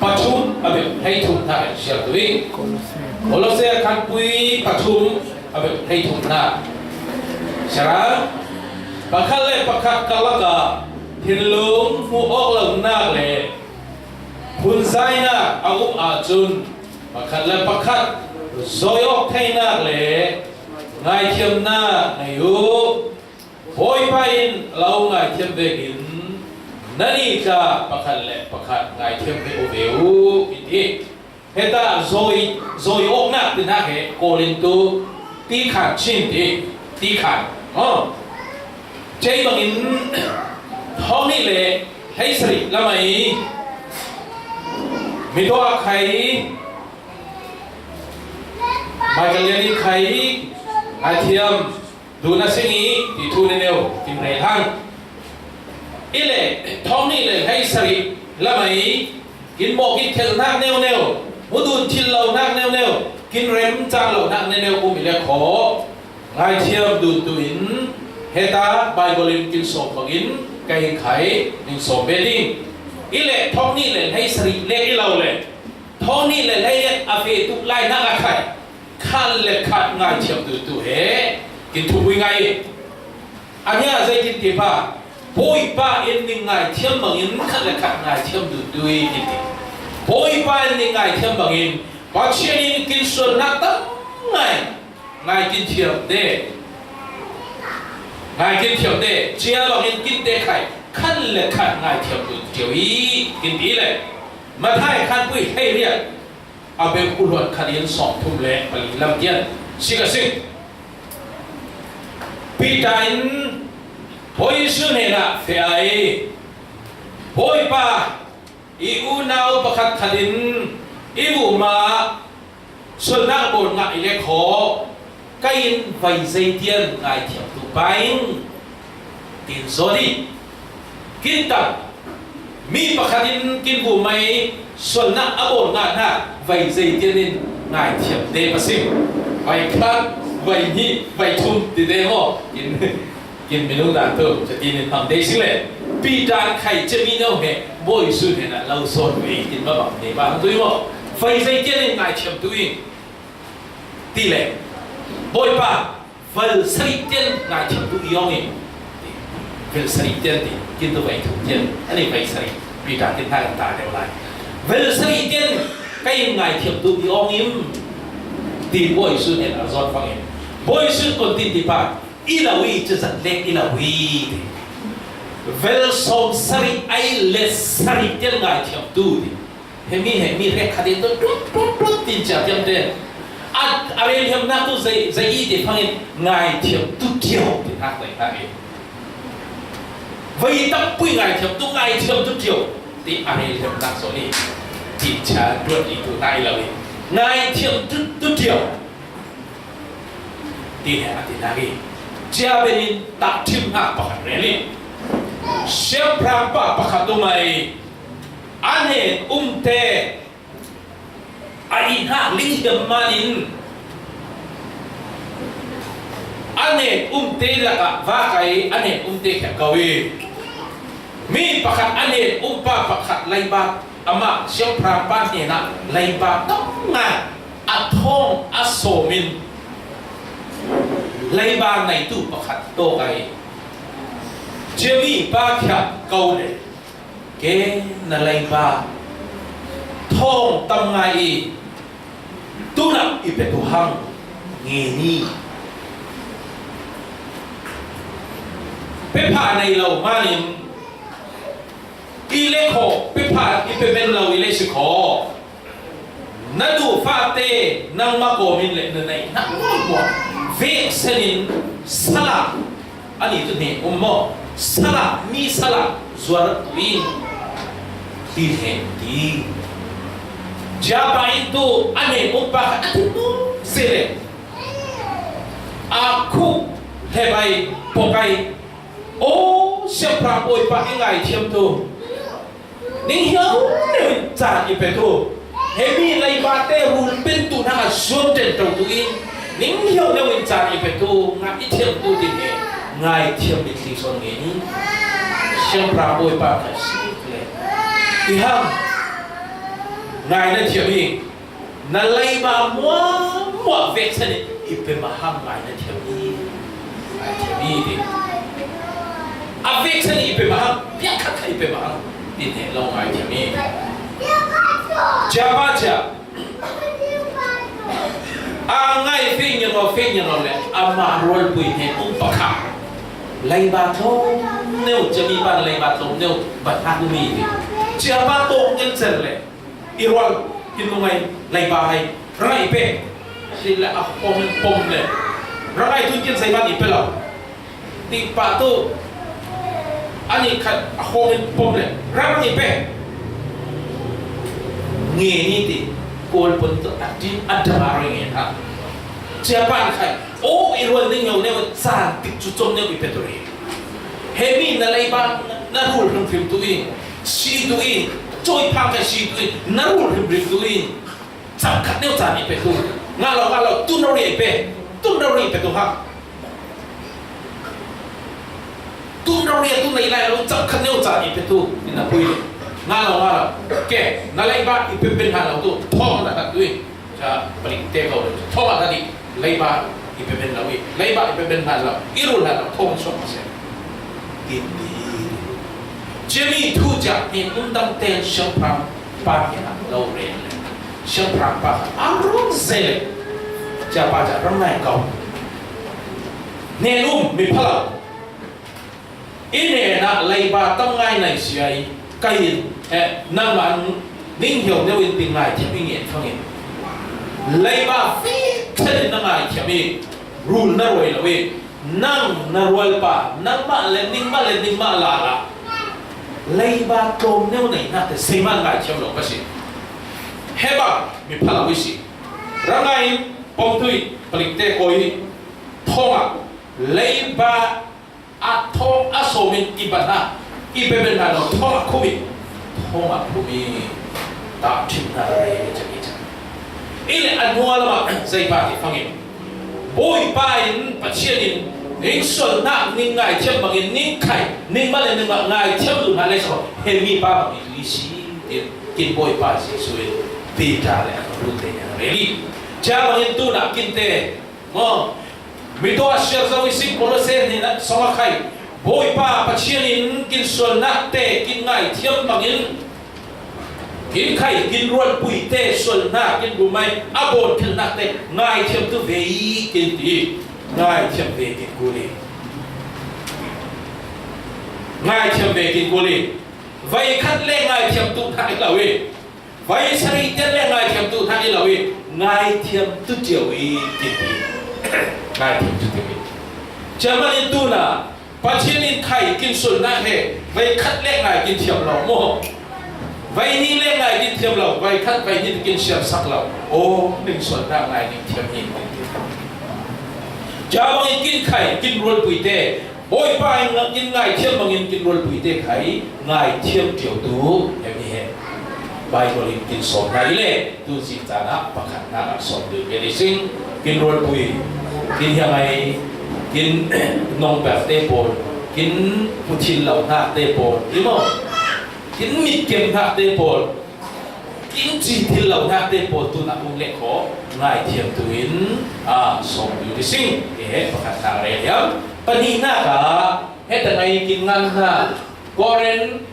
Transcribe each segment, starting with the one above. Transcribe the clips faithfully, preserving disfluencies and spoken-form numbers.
Pathum a bep hleithumna kan siam tu i, Kolose khatpui pathum a bep hleithumna. Siarang, pakhat le pakhat karlak ah thinlung hmuh awk lonak le phunzainak a um ahcun pakhat le pakhat zawi awk theinak le ngaithiamnak ngei uh. Bawipa in a lo ngaithiam vekin nannih tla pakhat le pakhat ngaithiam ve uh ve uh, in ti. Heta zawi, zawi awknak tinak he Korin tu tikhan chin ti, tikhan. Oh. Cei bangin thawng nih le hleisarih lamai mi tuah khai, Michael Lian in khai ngaithiam duhnak sing i ti thu neu kin rel hang. I le thawng nih le hleisarih lamai kin mawh kin khelhnak neu neu, hmuh dun thil lonak neu neu, kin remcang lonak neu neu um i le khaw ngaithiam dun tu in heta Baibal in kin sawm bangin ka hin khai ning sawm ve ding. I le thawng nih le hleisarih le i lo le thawng nih le hleiriat a feh tu lainak a khai khat le khat ngaithiam tu tu he kin thupui ngai. A nia zeitin ti pha, Bawipa in ning ngaithiam bangin khat le khat ngaithiam tu tu i kin ti. Bawipa in ning ngaithiam bangin Pathian in kin sualnak tam ngai, ngai kin thiam te, ngai kin thiam te, cia bangin kin te khai khat le khat ngaithiam tu cio i kin ti le. Matthai khatpui hleiriat a bep kuluan khat in sawmthum le pali lam tian si ka sik. Peter in Bawi Jesuh hnenah feh ai, Bawipa, i unau pakhat khat in i vumah sualnak bawl ngah i le khaw, ka in vai zei tian ngaithiam tu pah in, tiin zaw dih. Kin tang, mi pakhat in kin vumai sualnak a bawl ngah hna vai zei tian in ngaithiam te pah si. Vai khat, vai hnih, vai thum ti te maw? Kin, kin minung dan tu, catin in hmang te si le. Peter khai cemi no he, Bawi Jesuh hnenah lo sawn ve, kin mah bang te pah tu i maw? Vai zei tian in ngaithiam tu i. Ti le, Bawipa, vel sarih tian ngaithiam tu i awng i. Vel sarih tian ti, kin tu vai thum tian, ani vai sarih, Peter kin hna kan ta deuh lai. Vel sarih tian ka in ngaithiam tu i awng im, ti Bawi Jesuh hnenah a zawt fangin. Bawi Jesuh kon tin ti pa, i lo i, cazat lek i lo i, ti. Vel sawm sarih ai le sarih tian ngaithiam tu, ti. Hemi, hemi hrek khat in tu tut, tut, tut tin cia tiam te. A, a relhiamnak tu zei, zei i ti fangin ngaithiam tu ṭio ti hnak zei hna i. Vai tampi ngaithiam tu, ngaithiam tu ṭio ti a relhiamnak zawn i. Tin cia duat i tu hna i lo i. Ngaithiam tu, tu ṭio. Ti he a ti hnak i. Cia ben in tahṭhimnak pakhat rel i. Siangpahrang pa pakhat tu mai. A hnen umte a ihnak linghiam man in a hnen umte lakah vak ai a hnen umte khek ko i, mi pakhat a hnen umpa pakhat leiba, amah siangpahrang pa hnenah leiba tam ngai a thawng a sawm in leiba neitu pakhat tawk ai. Cemi pa khiah ko le Ke na leiba thawng tam ngai i tunak i petu hang nge ni. Pepha nei lo manin i le khaw, pepha i pe men lo i le si khaw. Na duh fate nangmah kawmin le na neih hnak muahmuah vek senin salah a ni tu hne um maw? Salah, mi salah zuar tu in ti hne ti. Japa in tu a hne um pa khat a thin mu sele a khuh hlep ai, pok ai. O siamphrang Bawipa i ngaithiam tu. Ning hiau deuh in caan i pe tu. Hemi leibate rul pen tu hna a zuam ṭen to tu in ning hiau deuh in caan i pe tu, ngah i thiam tu ti he ngaithiam mitthli sawn nge ni. Siangpahrang Bawipa kha si le ti hang. Ngai na thiam hi. Na leiba muahmuah veksa nih i pe mah hang ngai na thiam hi. Ngai thiam hi ti. A veksa nih i pe mah hang, piak khat khat i pe mah hang. Ti hneh lo ngai thiam hi. Cia pa cia. A ngai fei ngian lo, fei ngian lo le, ama rualpui hnen um pakha. Leiba tlawm neu, cia mi pan leiba tlawm neu, bat hak mi ti. Cia pa tawk ngen cer le. I rual, kin lungai, leiba hai, rangai pe. Si le a hong pom le. Rangai tu kin sei ban i pe lo. Ti pa tu, ani khat a hong pom le. Rangai pe. Nge ni ti, kol pon tu a ti, a dama ro nge ha. Cia pan khai. O, i rual ning neu neu, san tik cu com neu i pe tu ri. Hemi na leiba, na rul hrim hrim tu i. Si tu i, cawi phang kha si tu i, na rul hrim hrim tu i, cam khat neu caan i pe tu. Nga lo, nga lo, tun rori i pe, tun rori i pe tu ha. Tun rori a tun lei lai lo, cam khat neu caan i pe tu, i na pui. Nga lo, nga lo, ke, na leiba i pe ben ha lo tu, thawng na khat tu i. Ca palik te ko le, thawng a khat i. Leiba i pe ben lo i, leiba i pe ben hlan lo, i rul hlan lo, thawng suak a si. Tin ti. Cemi thu ca hi um dang ten siangpahrang pa hi a lo re le. Siangpahrang pa a rung ze le. Ca pa ca rang nai kau. Hnen um mi pha lo. I hnenah leiba tam ngai nai sia i, ka in, eh, nangmah ning hiau deuh in ti ngaithiam i ngen fangin. Leiba fik ṭhen in na ngaithiam i, rul na ruai lo i, nang na rualpa, nangmah le ningmah le ningmah lala. Leiba tlawm neu nei nak te seiman ngaithiam lo ka si. He bang, mi pha lo i si. Rangai in, pawmtui, palikte kawi, thawngah, leiba a thawng a sawm in i bat hna, i pe ben hna lo, thawng a khum i, thawng a khum i, tahṭhimnak a rei i cang i cang. I le a hnuai lamah zei pa ti fangin, Bawipa in, Pathian in, ning sualnak, ning ngaithiam bangin, ning khai, ning mah le ning mah ngaithiam duh hna le so, he mi pa bangin i si, tin, kin Bawipa Jesuh in, Peter le a ka rul te nih a rel i. Cia bangin tunah kin te, maw, mi tuah a siar zo i sik Kolose hnenah sawng a khai. Bawipa Pathian in kin sualnak te kin ngaithiam bangin kin khai, kin rualpui te sualnak, kin rumai a bawn khelhnak te ngaithiam tu ve i kin ti. Ngaithiam ve kin kul i. Ngaithiam ve kin kul i. Vai khat le ngaithiam tu hna i lo i. Vai sarih tian le ngaithiam tu hna i lo i, ngaithiam tu cio i kin ti. Ngaithiam tu cio i. Cia mah in tunah Pathian in khai kin sualnak he vai khat le ngai kin thiam lo maw? Vai ni le ngai kin thiam lo, vai khat vai ni kin siam sak lo. Aw, ning sualnak ngai ning thiam hi. Cia bangin kin khai, kin rualpui te, Bawipa in ngaithiam bangin kin rualpui te khai, ngaithiam ṭialtu, he mi he. Baibal in kin sawm hna i le, tu zing caan ah pakhat hna ah sawm deuh ve sing, kin rualpui, kin hiangai, kin nongper te pawl, kin puthil lo hna te pawl, i maw? Kin mitkem hna te pawl, kin ci thil lo hna te pawl tunah um le khaw ngaithiam tu in, aa, sawm deuh sing, he pakhat hna rel hiam? Pahnihnak ah, he tangai kin ngan hna, Korin,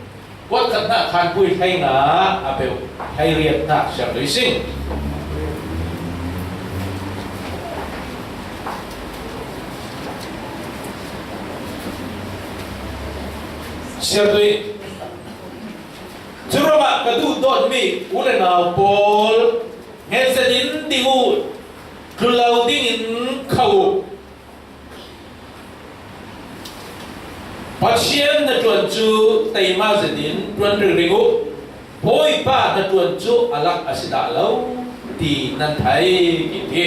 kuat khat hna khanpui hlei nga a peuh hlei riat hna siar deuh sing. Siar deuh. Curuangah ka duhdawtmi u le nau pawl, hngetzet in ding u, tlun lo dingin kho u. Pathian hnaṭuan cu teima zetin ṭuan ringring u. Bawipa hnaṭuan cu a lak a si dah lo ti nan thei, kin ti.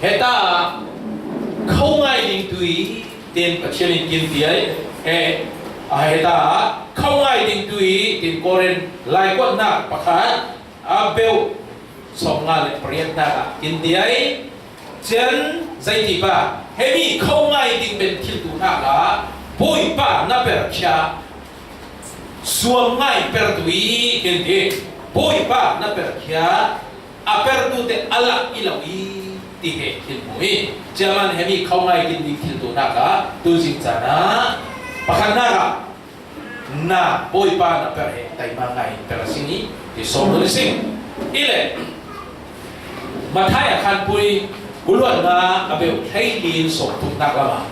Heta kho ngai ding tu i, tin Pathian in kin ti ai. He, a heta kho ngai ding tu i, tin Korin lai kuat hna pakhat a peuh sawmnga le pariat hna ah kin ti ai. Cun zeiti pa, he mi kho ngai ding ben thil tu hna la, Bawipa na per khia, suam ngai per tu i, kin ti. Bawipa na perkhia a pertute a lak i lo i ti he thil mu i, ciaman hemi khaungai kin ding thil tunak ah tuzing caan ah pakhatnak ah na Bawipa na per he taima ngai per a sing i ti sawm dun a sing. I le Mathai a khanpui gulhuatna a beuh hleili in sawm tuknak lamah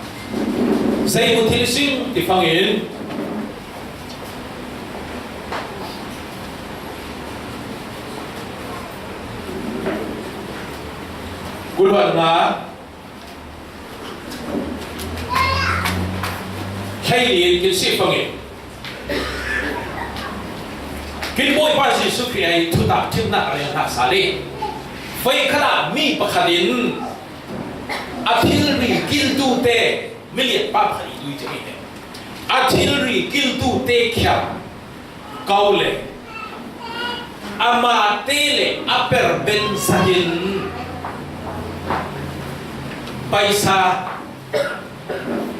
zei mu thil sing ti fangin gulhuatna hleili in kin si fangin kin Bawipa Jesuh Khrih ai thutak thimnak a rel hna sal i, voikhat ah mi pakhat in a thilri kiltute miliatpa pakhat i dui cemi he a thilri kiltute khiam ko le amate le a per ben sakin paisa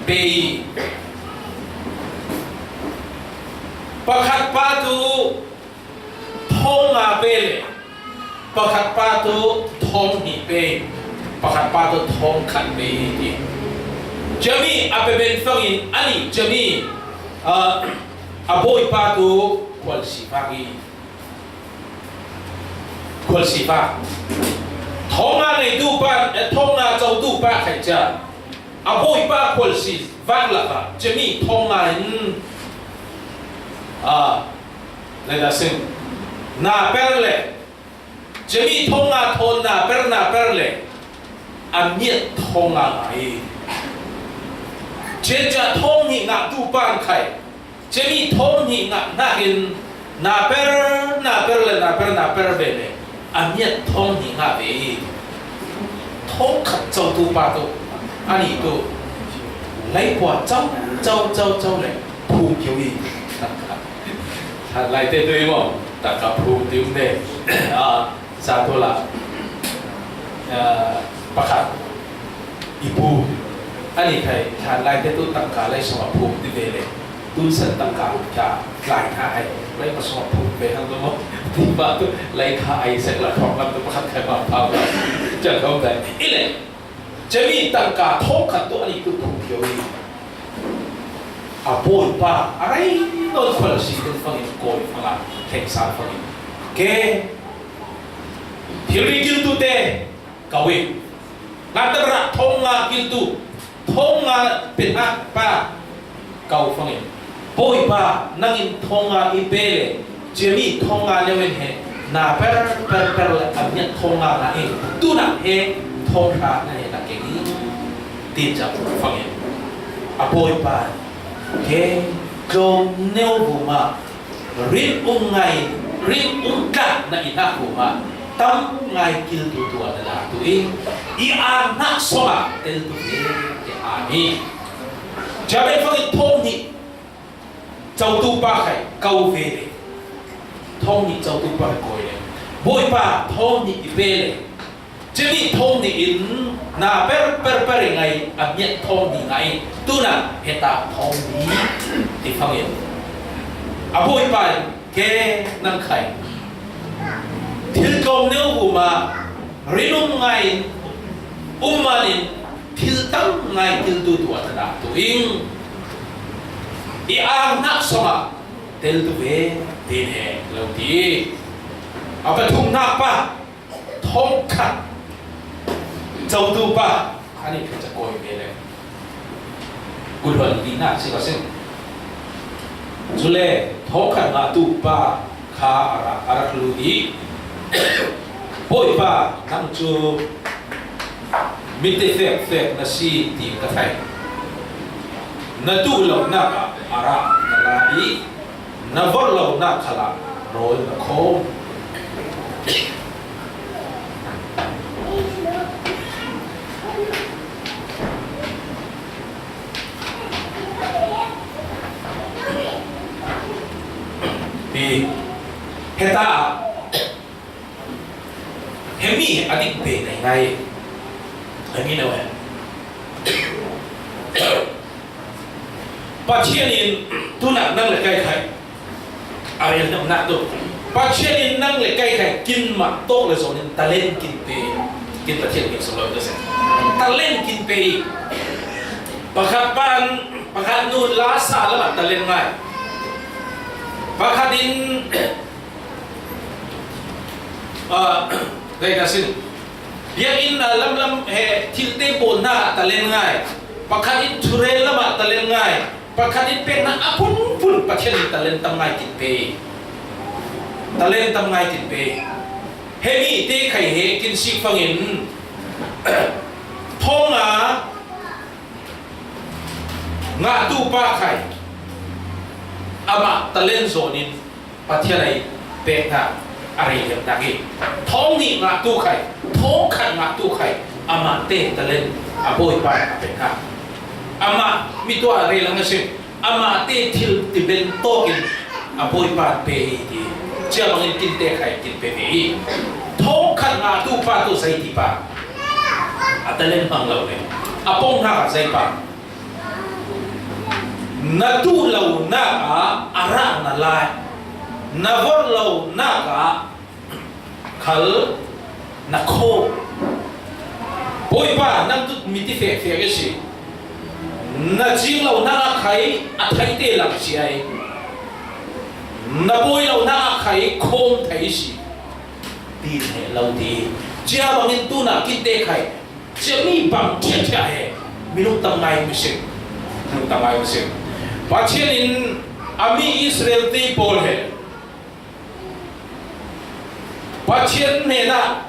pe i pakhat pa tu thong nga pe le pakhat pa tu thong hnih pe i pakhat pa tu thong khat pe i ti. Cemi a pe ben fangin ani cemi a bawipa tu khualsi vak i khualsi vak. Thong nga neitu pa, eh, thong nga cotu pa khai cia a bawipa khualsi vak lakah cemi thong nga in a leda sing na per le cemi thong nga thawn na per na per le a miat thong nga ngai. Ciacia thong hnih ngah tu pan khai cemi thong hnih ngah hnakin na per na per le na per na per ve le a miat thong hnih ngah ve i thong khat cotu pa tu ani tu leipua co co co co le phum kio i. Hlat lai te tu i maw? Tangka phum ti um ne. A, Zatola, a, pakhat i pu ani khai hlat lai te tu tangka lai sawm a phum ti ve le tun san tangka kha lai kha ai lai pa sawm a phum ve hang tu maw? Ti pa tu lai kha ai sek la thawk lam tu pakhat khai ma pha ba. Cang khawm dai. I le cemi tangka thawng khat tu ani tu phum kio i a bawipa a rei nawn khualsi ding fangin kawi fangah thengsa fangin ke thilri kiltute kau i ngakter ah thong nga kiltu thong nga pethak pa kau fangin Bawipa nangin thong nga i pe le cemi thong nga neuin he na per per per le a miat thong nga na i tunah he thong hra na he na keng i tin ca fangin a Bawipa he tlawm neu vuma rin um ngai rin um tlak na i hnak vuma tam ngai kiltu tua na la tu i i ang hnak sawngah tel tu ve ke a ni. Jabel fangin thong hnih cotu pa khai kau ve le thong hnih cotu pa khai kawi le Bawipa thong hnih i pe le cemi thong hnih in na per per per i ngai a miat thong hnih ngai tunah heta thong hnih ti fangin a Bawipa in ke nang khai thil tlawm neu vuma rin um ngai in um man in thil tam ngai kiltu tua na dah tu ing i ang hnak sawngah tel tu ve tin he lo ti a pathum hnak pa thong khat cotu pa ani kha ca kawi ve le. Kul hluan lina si ka sin. Cule thawngkhat ngah tu pa kha a rak, a rak lut i, Bawipa, nang cu mi ti fekfek na si ti ka thei. Na duh lonak ah a rak na la i, na vorh lonak khalah rawl na khawm. Hi heta ah, hemi a dik ve ngaingai. Hemi no he. Pathian in tunah nang le kai khai a rel hnemhnak tu Pathian in nang le kei khai kin mah tawk le zawnin talent kin pe. Kin Pathian kin solo ka se. Talent kin pe. Pakhat pan, pakhat nu la sa lamah talent ngai. Pakhat in, ah, dai ka sin. Biakinn ah lamlam he thilte bawlna ah talent ngai. Pakhat in thurel lamah talent ngai. Pakhat in pekna a phunphun Pathian in talent tam ngai kin pe. Talent tam ngai kin pe. He mite khai he kin sik fangin thawng a ngahtu pa khai amah talent zawnin Pathian a i pekna a rei liamnak hi. Thawng nih ngahtu khai, thawng khat ngahtu khai, amahte talent a Bawipa a pekna. Amah mi tua rei lang a si. Amahte thil ti ben tawkin a Bawipa pe hi ti. Cia bangin kinte khai kin pe ve hi. Thawng khat ngahtu pa tu zei ti pa. A talent hmang lo le. A pong hna a zei pa. Na tuh lonak ah a rah na lai, na vorh lonak ah khal na khaw. Bawipa, nang tu mi ti fekfek a si. Na cing lonak ah khai a thaite lang si ai. Na bawi lonak ah khai khawm thei si. Ti hneh lo ti. Cia bangin tuna kinte khai. Cia mi bang ṭhiaṭhia he. Mi lungtam ngai mi si. Lungtam ngai mi si. Pathian in a mi Israel te pawl he. Pathian hnenah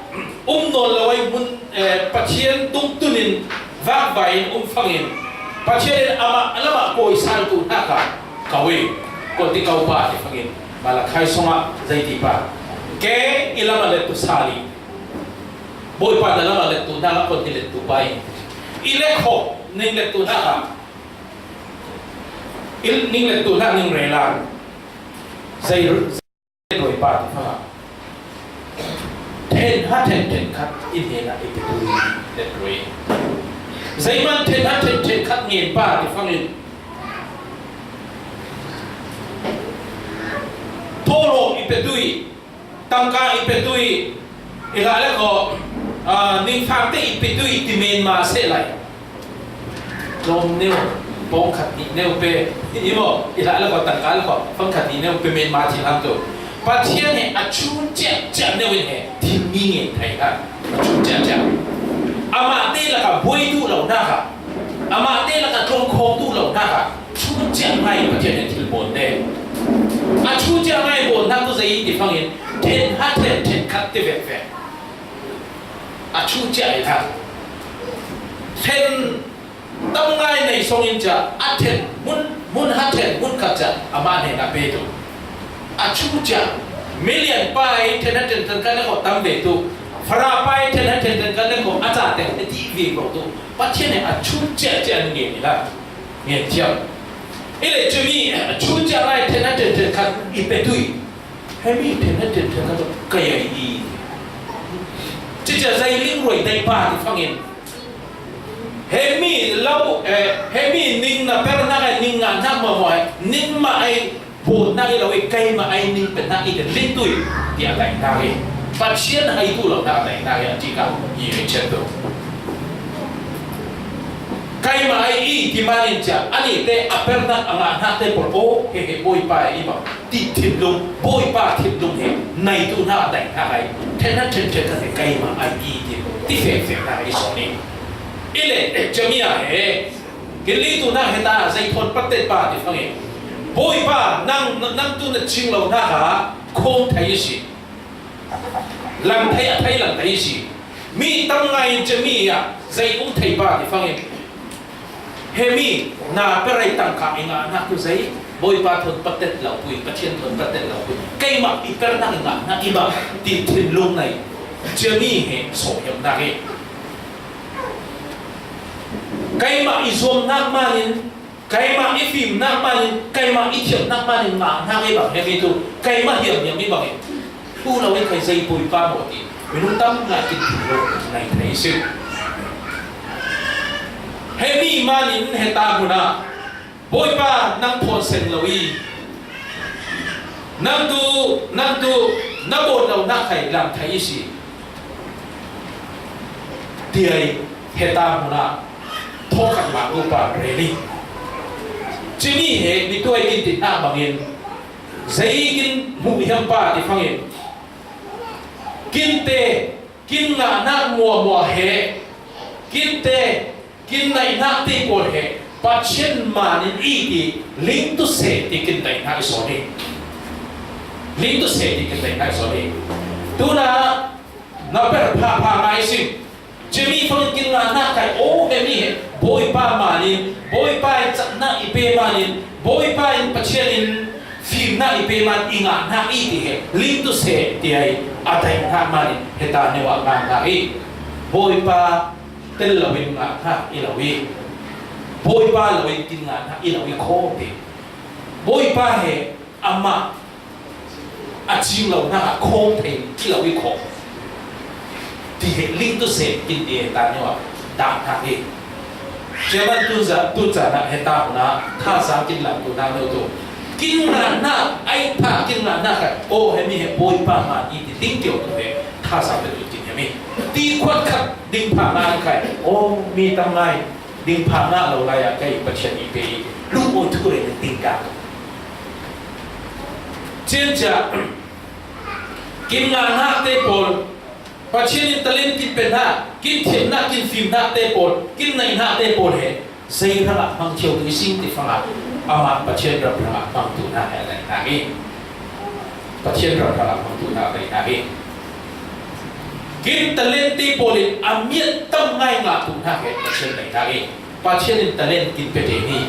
um nawn lo ai mun, eh, Pathian tungtunin vakvai in um fangin. Pathian in amah lamah kawi sal tu hnaka. Kawi. Kawti kau pa ti fangin. Malakhai sungah zei ti pa. Ke i lamah let tu sali. Bawipa na lamah let tu hnaka kawti let tu pa in. I let khawh ning let tu hnaka. I ning let tu hnak ning rela. Zei, zei Bawipa tu hnaka. Then ha then then khat i hnenah i pe tu let rui. Zeiman then ha then then khat ngen pa ti fangin. Thawhlawm i pe tu i, tangka i pe tu i, i hlah le khaw, ah, ningfangte i pe tu i ti men ma seh lai. Lawm neu, pawng khat nih neu pe, i maw, i hlah le khaw, tangka le khaw, fang khat nih neu pe men ma thil hang tu. Pathian he a chun ciah ciah neu in he, thil mi ngen thei kha, a chun ciah ciah. Amahte lakah buai duh lo hna kha, amahte lakah tlawmkhawm duh lo hna kha, Thu ciah ngai Pathian in thil bawn te. A thu ciah ngai bawn hnak tu zei ti fangin then ha then then khat ti vek vek. A thu ciah i thak. Then tam ngai nei song in cia a then mun, mun ha then mun khat cia amah hnenah pe tu. A thu ciah million pai then ha then then khat le ko tam ve tu. Fara pai then ha then then khat le ko a ca te ti ve ko tu. Pathian in a thu ciah ciah ngen i la. Ngen thiam. I le cumi a thu ciah lai then ha then then khat i pe tu i. He mi then ha then then khat tu ka ya i. Cicia zai ling roi dai pa ti fangin. He mi lau, eh, he mi ning na per na ka ning nga na ma mo, eh, ning ma ai Bawlnak i lo i, keimah ai ning pennak i kan ling tu i, tiah daihnak i, Pathian hai tu lo nak daihnak i a ṭih ka i hei chiat tu. Keimah ai i ti manin cia, a nihte a pernak a ngahnak te pawl, aw, he he Bawipa i bang ti thinlung, Bawipa thinlung he nai tu nak daihnak ai, then a then then ka te keimah ai i ti, ti fek fek nak i sawn i. I le, eh, cia mi a he, Kili tu nak heta zei thawn patet pa ti fangin, Bawipa, nang, nang tu na ching lo nak a khawm thei a si. Lang thei a thei lang thei a si. Mi tam ngai in cemi ah zei um thei pa ti fangin, he mi na perai tangka i ngah nak tu zei, Bawipa thawn patet lo pui, Pathian thawn patet lo pui. Keimah i pernak i ngah nak i bang ti thinlung nei. Cemi he sawhiam nak i. Keimah i zuamnak manin, keimah i fimnak manin, keimah i thiamnak manin ngah hna ngei bang he mi tu, keimah hiamhiam i bang he. Thu lo in khai zei Bawipa maw ti, minung tam ngai kin thu lo ngai thei si. He mi manin heta hmun ah, Bawipa nang thawn seng lo i, Nang tu, nang tu, na bawt lo nak khai lam thai i si. Tiai heta hmuna thawkhat ma upa reli. Cimi he mi tuai kin ti hna bangin zei kin hmuh hiam pa ti fangin kinte kin ngahnak muamua he, kinte kin naihnak te pawl he Pathian man in i ti ling tu seh ti kin naihnak i sawn hi. Ling tu seh ti kin naihnak i sawn hi. Tuna na per pha pha ngai sing. Cimi fang kin ngahnak kai o he mi he Bawipa man in, Bawipa in caknak i pe man in, Bawipa in Pathian in fimnak i pe man i ngah hna i ti he ling tu seh ti ai a daih hna man in heta neu ah ngah hna i Bawipa tel lo in ngah hna i lo i Bawipa lo in kin ngah hna i lo i kho ti Bawipa he amah a cing lo hna ah khawng thei i lo i kho ti he ling tu seh kin ti heta neu ah dah hna i Chairman tunza, tunza na heta huna thasa kin lam tu na no tu. Kin ngah na, ai pha kin ngah na ka. O he mi he Bawipa ma i ti ting kio tu he thasa pe tu kin he mi. Ti khuat khat ding pha na kai. O mi tam ngai ding pha na lo lai a kai Pathian i pe i. Lu o tu re ding ka. Cin cha kin ngah na te pawl Pathian in talent kin pe hna, kin thiamnak, kin fimnak te pawl, kin naihnak te pawl he zei hrangah hmang thio tu i sing ti fangah amah Pathian ram hrangah hmang tu hna he a daih hna hi. Pathian ram hrangah hmang tu hna a daih hna hi. Kin talent te pawl in a miat tam ngai ngah tu hna he Pathian daih hna hi. Pathian in talent kin pe te ni.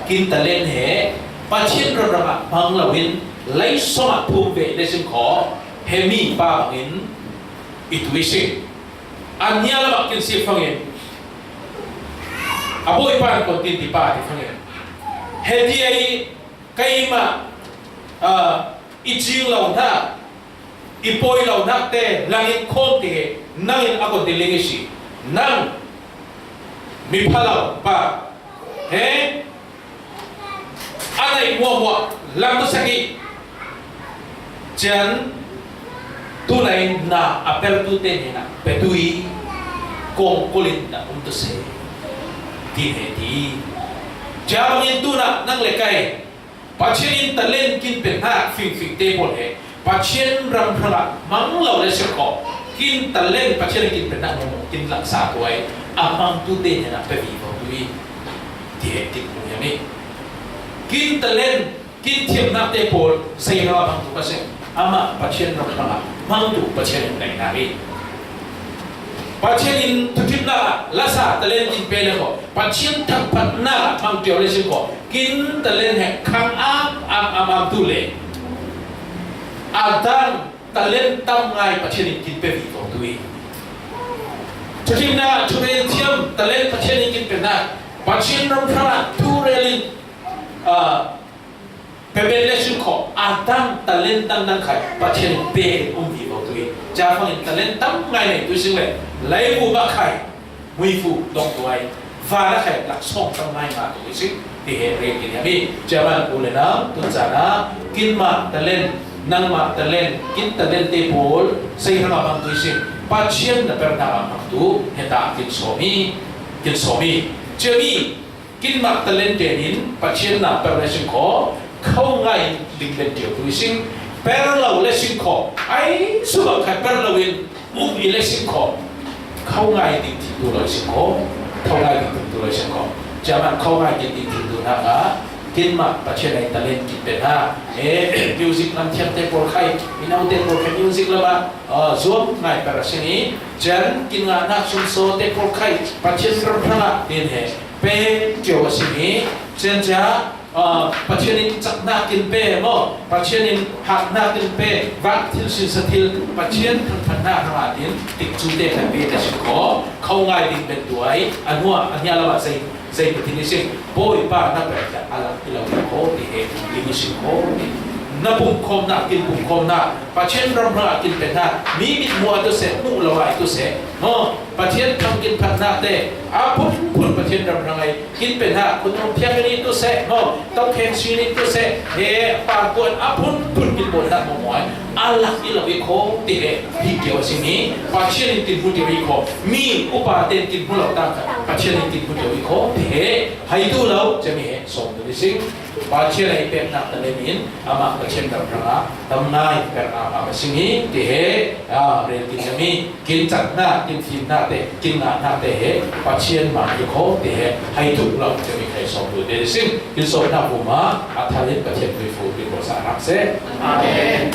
Kin talent he Pathian ram hrangah hmang lo in lei songah phum ve le sin kho he mi pa bangin i tu i sing. A nia lam ah kin si fangin a Bawipa in kontin ti pa ti fangin he ti ai keimah i cing lo hna i pawi lo hna te langin khawm ti he nangin a kontin ling i si. Nang mi pha lo pa he a naih muahmuah lam tu sak i cian tunai na a per tu te hnenah pe tu i kong kulin na um tu se ti he ti cia bangin tunah nang le kai Pathian in talent kin pe hna fingfing te pawl he Pathian ram hrangah hmang lo le si kho kin talent Pathian kin pe hna mu kin laksa tuai a hmang tu te hnenah pe vivo tu i ti he kin mu he mi kin talent kin thiamnak te pawl zei hrangah hmang tu ka si amah Pathian ram hrangah hmang tu Pathian in naihnak i Pathian in thuthimnak ah lasa talent in pe le kho Pathian thangphatnak ah hmang ṭio le si kho kin talent he khang am am am am tu le a dang talent tam ngai Pathian in kin pe vi ko tu i thuthimnak ah thurel thiam talent Pathian in kin pe hna Pathian ram hrangah thurel in Peben le sung kho a dang talent dang dang khai Pathian in pe um vivo tu i ca fangin talent tam ngai nei tu sing le laibu ba khai muifu dong tuai vana khai laksawng tam ngai nga tu sing ti he rei kin yami. Chairman u le nang tun cana kin ma talent nang ma talent kin talent te pawl sei hanga bang tu sing Pathian na per na bang tu heta kin somi kin somi. Chairman Kin mah talent tenin Pathian na per le sing kho, kho ngai ding ben tiu tu i sing, per lo le sing kho, ai su bang khai per lo in, um i le sing kho, kho ngai ding ti tu lo i sing kho, kho ngai ding ti tu lo i sing kho. Chairman kho ngai ding ti tu na ka, kin mah Pathian ai talent kin pen ha, e, music lam thiam te por khai, i nau te por khai music lama, zuam ngai per a sing i, chan kin ngah nak sum so te por khai, Pathian ram ram a, tin he, pe cio a si hi, cun cia, ah, Pathian in caknak kin pe maw, Pathian in haknak kin pe, vak thil sin sa thil, Pathian thangphat hna hrang ah tin, tikcu te kan pe te si kho, kho ngai ding ben tuai, a hnuah, a hnia lam ah zei, zei ka tin i sing, Bawipa na pe a lak i lo kho ti he, ding i sing kho ti. Na pumkhawmna, kin pumkhawmna, Pathian ram hrangah kin penna, mi mit hmuh ah tu seh, hmuh lo ah tu seh, maw, Pathian thang kin phatnate a phunphun Pathian ram hrangah kin penna, khutnung phiang in tu seh, maw, tokheng sin in tu seh, he, pa kuan a phunphun kin bawlna maw maw, a lak i lo i khaw ti he, hi kio a si mi, Pathian in kin hmu tio i khaw, mi upa ten kin hmu lo tang khat, Pathian in kin hmu tio i khaw ti he, hai tu lo, cemi he, sawm tu ni sing. Pathian a i peknak talem in, amah Pathian ram hrangah, tam ngai pek a, a sing hi, ti he, a, rel kin cemi, kin cakna, kin fimnate, kin ngahnate he, Pathian mah i khaw, ti he, hai tuk lo, cemi khai sawm tu te sing, kin sawmna puma, a thalin Pathian tuifu, kin bawlsa rak seh. Amen.